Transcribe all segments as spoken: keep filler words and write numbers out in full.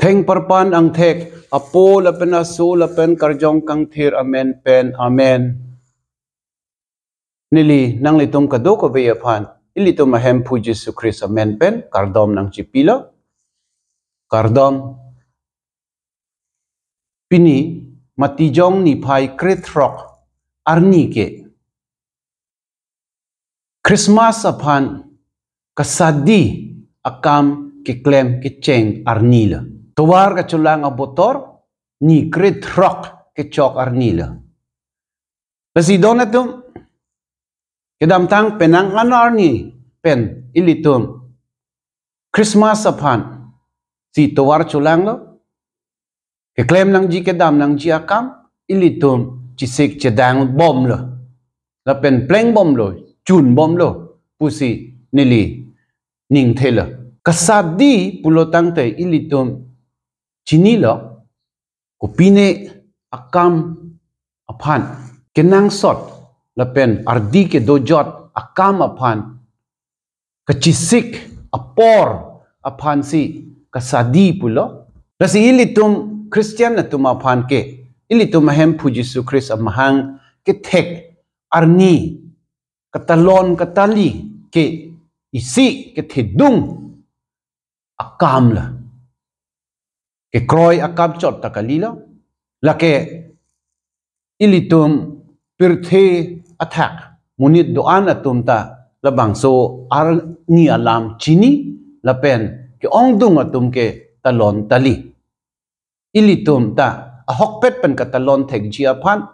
Thengparpan angthek, Apo lapen Aso lapen Karjong Kangthir amen pen, amen. Neli nanglitum kadokave aphan ilitum aHemphu Jisu Christ amen pen kardom nangchipilo. Kardom. Pini Matijong niphai krethrok arni ke Christmas aphan kasadi akam keklem kecheng arni lo. Tovar kachelang abotor ni krethrok kechok arni lo. Lasi don atum, kedamtang penang an arni pen ilitum Christmas aphan si tovar chelanglo. Keklem nangji kedam nangji akam ilitum chesik chedang bomlo. Lapen pleng bomlo, chun bomlo pusi neli ning thelo. Kasadi pulo tangte ilitum chinilo, kopine akam aphan, kenangsot lapen ardi kedojot akam aphan kachesik apor aphansi kasadi pulo. Lasi ilitum Christian atum aphan ke ilitum aHemphu Jisu Christ amahang kethek arni katalon katali ke isi kethedung akam lo. Kekroi akam chot ta kalilo. Lake ilitum pirthe athak monit do-an atum ta labangso arni alam chini lapen ke-ongdung atum ke talon tali. Ilitum ta ahokpet pen katalon thekji aphan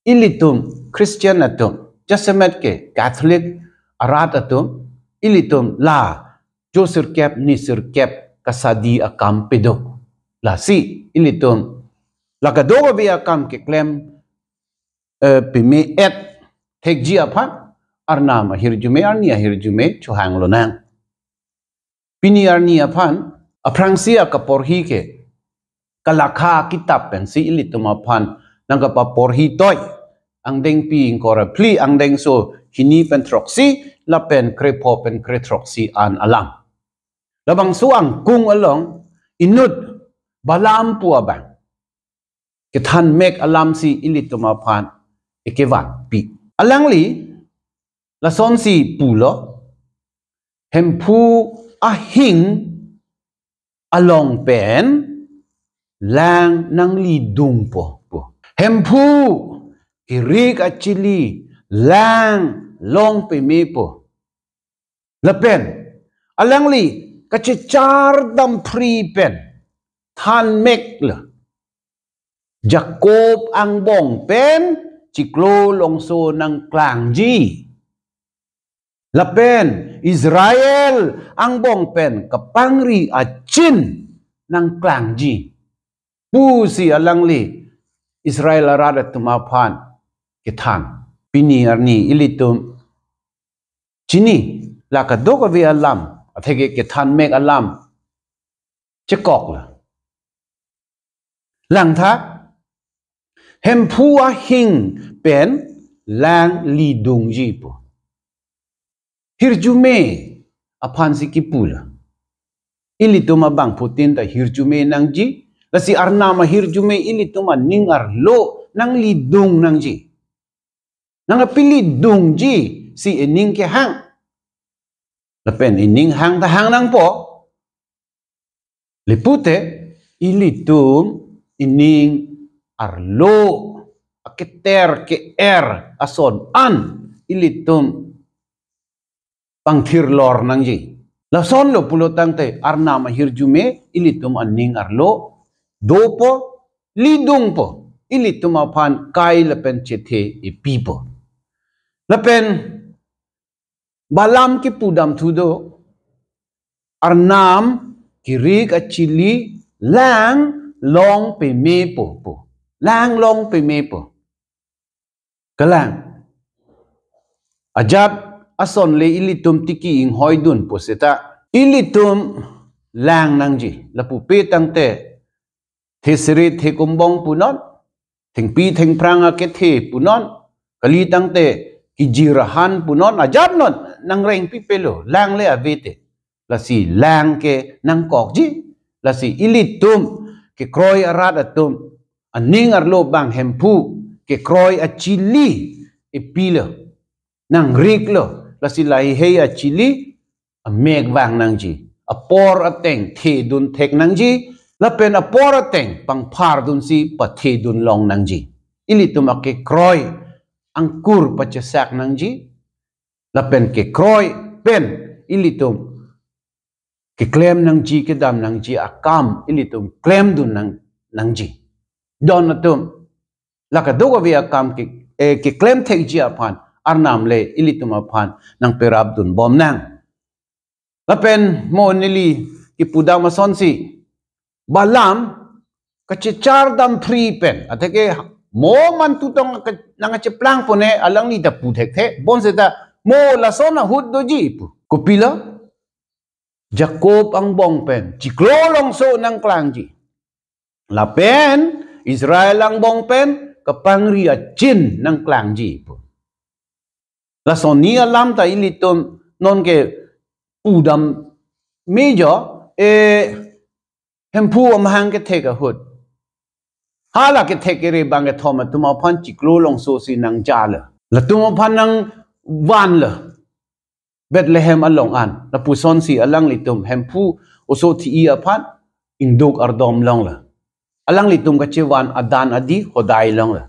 ilitum Christian atum, jasemet ke Catholic arat atum, ilitum la jo sirkep ni sirkep kasadi akam pedo. Lasi ilitum la kadokave akam keklem, eh, peme-et thekji aphan Arnam ahirjume, arni ahirjume chohang lonang. Pini arni aphan aphrangsi akaporhi ke Kalakha kitap pensi ilitum aphan nangkapaporhi toi. Angdengpi ingkoi ra phli, angdengso hini pen throksi lapen krepho pen krethroksi an alam. Labangso angkung along inut Balaam pu abang kethan mek alamsi ilitum aphan ekevanpi. Alangli lasonsi pulo, Hemphu ahing along pen lang nanglidungpo pu. Hemphu kirik achili lang long pemepo. Lapen alangli kachechar damphri pen than meklo. Jakob angbong pen chiklo longso nangklangji. Lapen Israel angbong pen kapangri achin nangklangji pusi alangli Israel arat atum aphan kethan. Pini arni ilitum chini la kadokave alam, atheke kethan mek alam chekoklo. Langtha, Hemphu ahing pen lang lidungji pu. Hirjume aphansi kipulo. Ilitum abangphutin ta hirjume nangji, lasi Arnam ahirjume ilitum aning arlo nanglidung nangji. Nangkapilidungji si ining kehang. Lapen ining hang ta hang nangpo. Lipute ilitum ining arlo aketer ke-er ason an ilitum pangthirlor nangji. Lasonlo pulo tangte Arnam ahirjume ilitum aning arlo dopo, lidungpo, ilitum aphan kai lapen chethe epipo. Lapen Balaam kipu damthu do, Arnam kirik achili lang long pemepo pu. Lang long pemepo. Kalang. Ajat ason le ilitum tiki inghoidunpo seta ilitum lang nangji. Lapu pe tangte theseri thekumbong punon, thengpi thengphrang akethe punon, kali tangte kejir ahan punon, ajat non nangrengpi pelo, lang le avete. Lasi lang ke nangkokji, Lasi ilitum kekroi arat atum aning arlo abang Hemphu kekroi achili ipilo, nangriklo. Lasi lahei achili amek vang nangji, apor ateng thedun thek nangji, lapen apor ateng pangphardunsi pathedun long nangji. Ilitum akekroi angkur pachesak nangji, lapen kekroi pen ilitum keklem nangji, kedam nangji akam ilitum klemdun nang, nangji. Don atum, la kadokave akam ke, eh, keklem thekji aphan Arnam le ilitum aphan nangperapdun bom nang. Lapen mo neli kipudam asonsi, Balaam kachechar damphri pen, atheke mo mantu tong ke, nangkacheplang pone alangli ta pu thekthe, bonseta mo lason ahut doji pu. Kopilo? Jacob angbong pen chiklo longso nangklangji, lapen Israel angbong pen kapangri achin nangklangji pu. Lasonni alam ta ilitum nonke pudam mejo, eh, Hemphu amahang kethek ahut. Hala kethek kere bang kethom atum aphan chiklo longsosi nangjalo. Latum aphan nangvanlo. Bethlehem along an. Lapusonsi alanglitum Hemphu oso thi-i aphan ingduk ardom longlo. Alanglitum kachevan adan adi hodai longlo.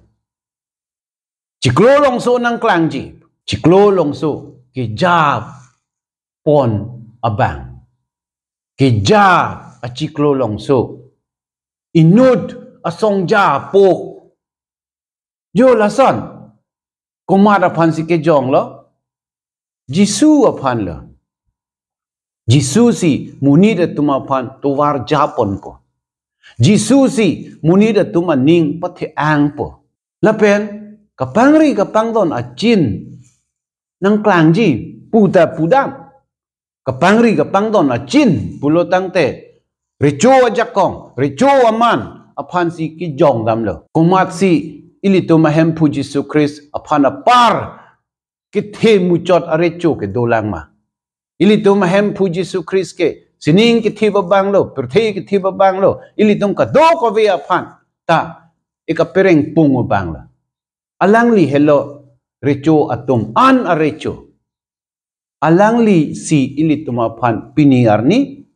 Chiklo longso nangklangji. Chiklo longso keja pon abang. Keja achiklo longso. Inut asongja po. Jo lason. Komat aphansi kejonglo? Jisu aphanlo. Jisu si monit atum aphan tovar ja ponpo. Jisu si monit atum aning pathe-angpo. Lapen kapangri kapangdon achin nangklangji, pu ta pudam. Kapangri kapangdon achin pulo tangte, recho ajakong, recho aman aphansi kejongdamlo. Komatsi ilitum aHemphu Jisu Christ aphan apar kethe muchot arecho ke dolang ma? Ilitum aHemphu Jisu Christ ke sining kethip abanglo, pirthe kethip abanglo, ilitum kadokave aphan ta ikapereng pung abanglo. Alangli helo recho atum an arecho. Alangli si ilitum aphan pini arni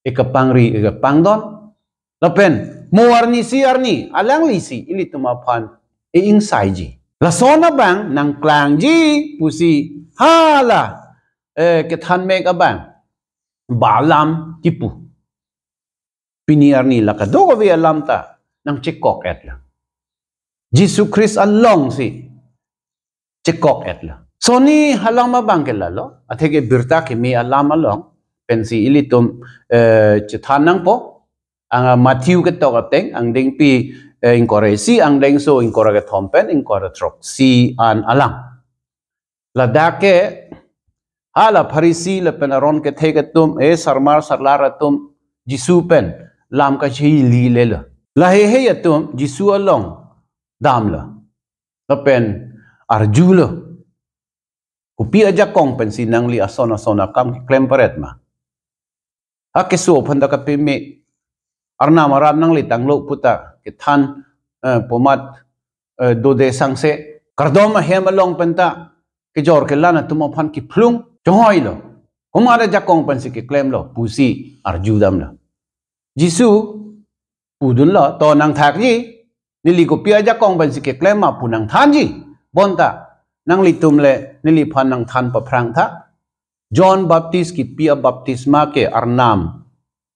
ikapangri ikapangdon. Lapen mo arnisi arni alangli si ilitum aphan e-ingsaiji. Lason abang nangklangji pusi hala, eh, kethan mek abang Balaam kipu. Pini arni la kadokave alam ta nangchekok-etlo. Jisu Christ alongsi chekok-etlo. Sonni alam abang ke lalo, atheke birta keme alam along pensi ilitum, eh, chethan nangpo. Ang Matthew ketok ateng, angdengpi, eh, ingkoi ra isi, angdengso ingkoi ra kethom pen ingkoi ra throksi an alam. Ladak ke hala Pharisee lapen aron kethek atum, eh, sarmar sarlar atum Jisu pen lam kachili lelo. Lahei hei atum Jisu along damlo. Lapen arjulo. Kopi ajakong pensi nangli ason ason akam keklem paret ma? Akeso aphan ta kapeme, Arnam arat nangli tanglo puta kethan, eh, pomat, eh, dode sangse, kardom ahem along penta kejor kelan atum aphan kephlung chonghoi lo. Komat ajakong pensi keklemlo pusi arjudamlo. Jisu pudunlo, to nangthakji, neli kopi ajakong pensi keklem ma pu nangthanji. Bonta nanglitum le neliphan nangthan paphrang tha. John Baptist kipi abaptisma ke Arnam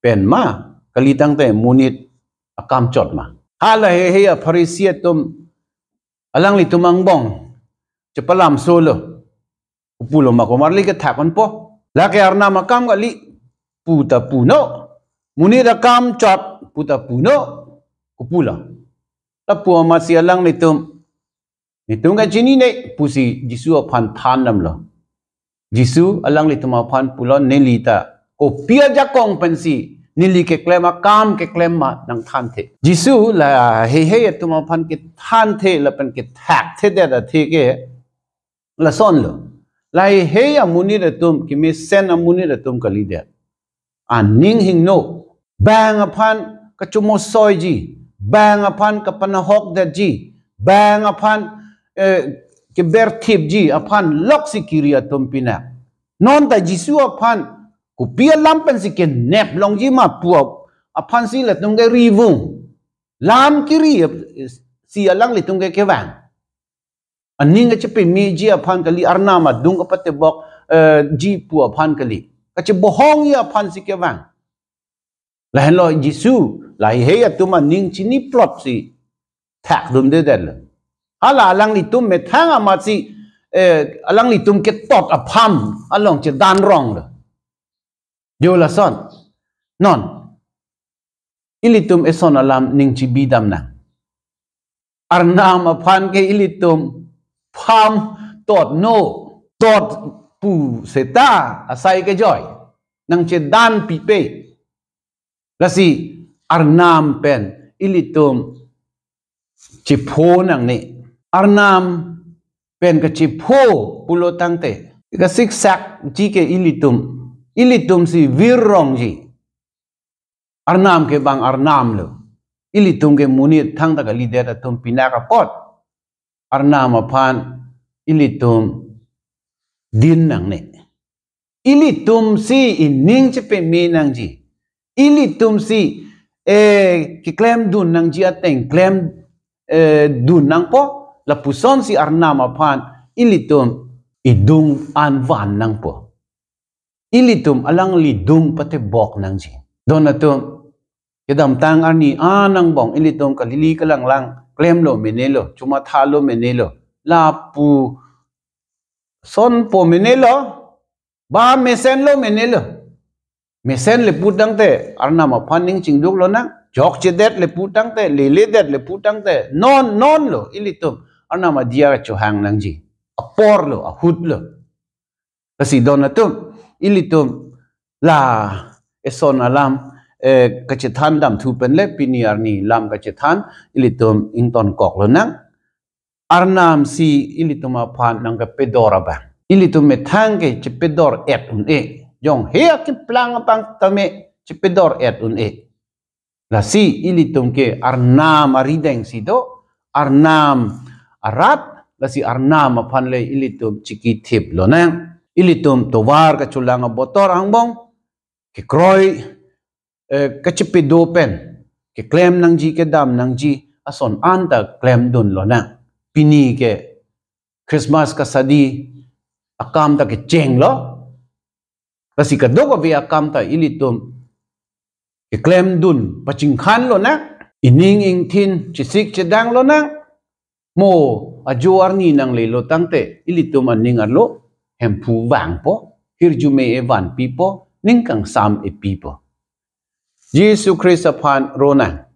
pen ma, kali tangte monit akam chot ma? Hala hei hei a-Pharisee atum alanglitum angbong chepalam solo. Kopulo ma komarli kethak ponpo. Lake Arnam akam kali, pu ta punon. Monit akam chot, pu ta punon. Kopulo. Lapu amatsi alanglitum, netum kachinine pusi Jisu aphan thandamlo. Jisu alanglitum aphan pulo, neli ta kopi ajakong pensi neli keklem akam keklem ma nangthanthe. Jisu lahei hei atum aphan kethanthe lapen kethakthedet atheke lasonlo. Lahei hei amonit atum, kemesen amonit atum kalidet. Aning hingno, bang aphan kachomosoiji, bang aphan kapanahokdetji, bang aphan, eh, keberthipji aphan loksi kiri atum pinak. Non ta Jisu aphan kopi alam pensi kenep longji ma pu aphansi latum ke rivung. Lam kiri, eh, si alanglitum ke kevang. Aning kachepameji aphan kali, Arnam adung kapatebok, eh, ji pu aphan kali. Kachebohongji aphansi kevang. Lahenlo Jisu, lahei atum aning chiniplotsi thakdundedetlo. Hala alanglitum methang amatsi, eh, alanglitum ketot apham along chedanronglo. Jo lason. Non. Ilitum eson alam ning chibidamnang. Arnam aphan ke ilitum pham totno, tot pu seta asai kejoi. Nangchedanpipe. Lasi Arnam pen ilitum chepho nangne. Arnam pen kachepho pulo tangte, kasiksakji ke ilitum, ilitumsi virrongji. Arnam ke bang Arnamlo. Ilitum ke monit thangta kalidet atum pinak apot. Arnam aphan ilitum din nangne. Ilitumsi ining chepame nangji. Ilitumsi, eh, keklemdun nangji ateng klem, eh, dun nangpo. Lapusonsi Arnam aphan ilitum idung an van nangpo. Ilitum alangli dung patebok nangji. Don atum, kedamtang arni angbong ilitum kalili kalanglang klemlo menelo, chomathalo menelo. Lapusonpo menelo, ba mesenlo menelo. Mesenle pu tangte Arnam aphan ning chingduk lonang. Jokchedetle pu tangte, leledetle pu tangte, non nonlo ilitum Arnam adia chohang nangji. Aporlo, ahutlo. Lasi don atum, ilitum la eson alam, eh, kachethan damthu penle pini arni lam kachethan ilitum ingtonkok lonang. Arnamsi ilitum aphan nangkepedor abang. Ilitum methang ke chepedor-et un-e. Jonghe akeplang abang tame chepedor-et un-e. Lasi ilitum ke Arnam aridengsi do, Arnam arat, lasi Arnam aphanle ilitum chikithip lonang. Ilitum tovar kacholang abotor angbong kekroi, eh, kachepedo pen keklem nangji, kedam nangji ason anta klemdun lonang. Pini ke Christmas kasadi akam ta kechenglo. Lasi kadokave akam ta ilitum keklemdun pachingkhan lonang, ining ingthin chesik chedang lonang. Mo ajo arni nanglelo tangte ilitum aning arlo Hemphu vangpo, hirjume evanpipo, ning kangsam epipo. Jisu Khristo aphan ronang.